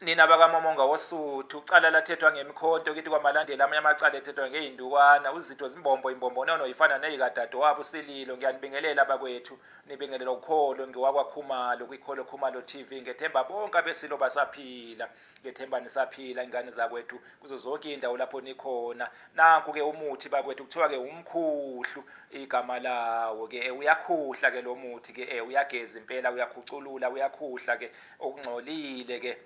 Nina bakaMomonga woSuthu, cala lathethwa ngemikhonto kithi kwaMalandela amanye amacala ethethwa ngey'ndukwana, uzitho zimbombo imbombonono ifana neyikadadewabo uSililo. Ngiyanibingelela bakwethu, nibingelela ukholo, ngiwakwaKhumalo kwiKholo Khumalo TV. Ngethemba bonke abeSilo basaphila, ngethemba nisaphila ingane zakwethu kuzo zonke iy'ndawo lapho nikhona. Nanku-ke umuthi bakwethu, kuthiwa-ke umkhuhlu igama lawo-ke. Uyakhuhla-ke lo muthi-ke, uyageza impela, uyakhuculula, uyakhuhla-ke okungcolile ke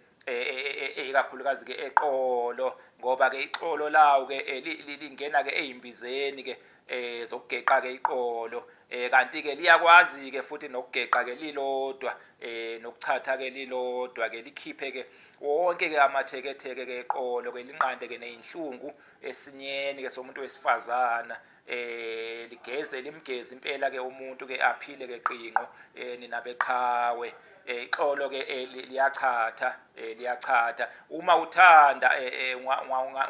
ikakhulukazi ke eqolo ngoba ke ixolo lawo ke lingena ke ezimbizeni ke zokugeqa ke iqolo kanti ke liyakwazi ke futhi nokugeqa ke lilodwa nokuchatha ke lilodwa ke likhiphe ke wonke ke amatheketheke ke eqolo ke linqande ke nezinhlungu esinyeni ke somuntu wesifazana ligeze limgeze impela ke umuntu ke aphile ke qinqo nina beqhawe ixolo ke liyachatha liyachatha uma uthanda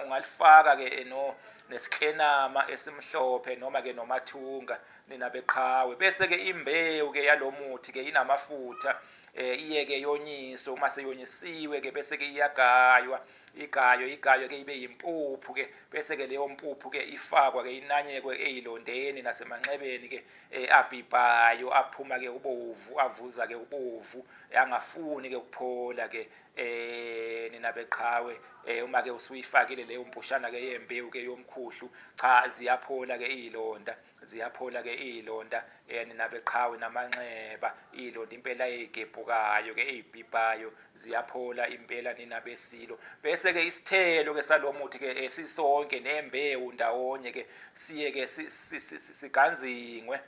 ungalifaka ke no nesiklenama esimhlophe noma ke nomathunga nina beqhawe bese ke imbewu ke yalomuthi ke inamafutha iye ke yonyiswe uma seyonyisiwe ke bese ke iyagaywa Igaywe igaywe ke ibe yimpuphu ke bese ke leyo mpuphu ke ifakwa ke inanyekwe eyilondeni nasemanxebeni ke eh, abhibhayo aphuma ke ubovu avuza ke ubovu angafuni ke ukuphola ke eh nina beqhawe eh uma ke usuyifakile leyo mpushana ke yembewu ke yomkhuhlu cha ziyaphola ke izilonda Ziyaphola ke iy'londa nina beqhawe namanxeba, iy'londa impela ey'gebhukayo ke ey'bhibhayo ziyaphola impela nina beSilo. Bese ke isithelo ke salomuthi ke sisonke nembewu ndawonye ke siye ke siganzingwe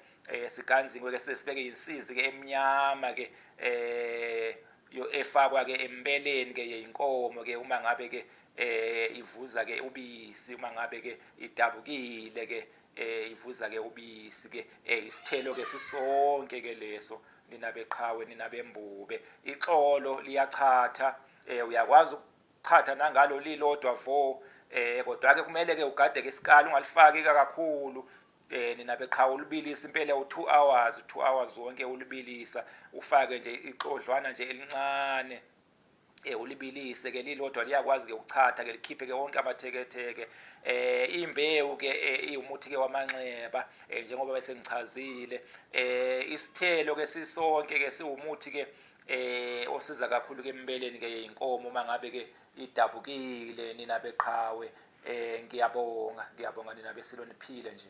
siganzingwe ke sibeke insizi ke emnyama ke efakwa ke empeleni ke yeyinkomo ke uma ngabe ke ivuza ke ubisi uma ngabe ke idabukile ke ivuza ke ubisi ke isithelo ke sisonke ke leso nina beqhawe nina bembube ixolo liyachatha uyakwazi ukuchatha nangalo lilodwa vo kodwa ke kumele ke ugade ke isikali ungalifaki kakhulu nina beqhawe ulibilisa impela u2 hours 2 hours wonke ulibilisa ufake nje ixodlwana nje elincane ulibilise ke lilodwa liyakwazi ke ukuchatha ke likhiphe ke wonke amatheketheke imbewu ke iwumuthi ke wamanxeba njengoba bese ngichazile isithelo ke sisonke ke siwumuthi ke osiza kakhulu ke embeleni ke yeinkomo uma ngabe ke idabukile nina beqhawe ngiyabonga ngiyabonga nina besilo niphile nje.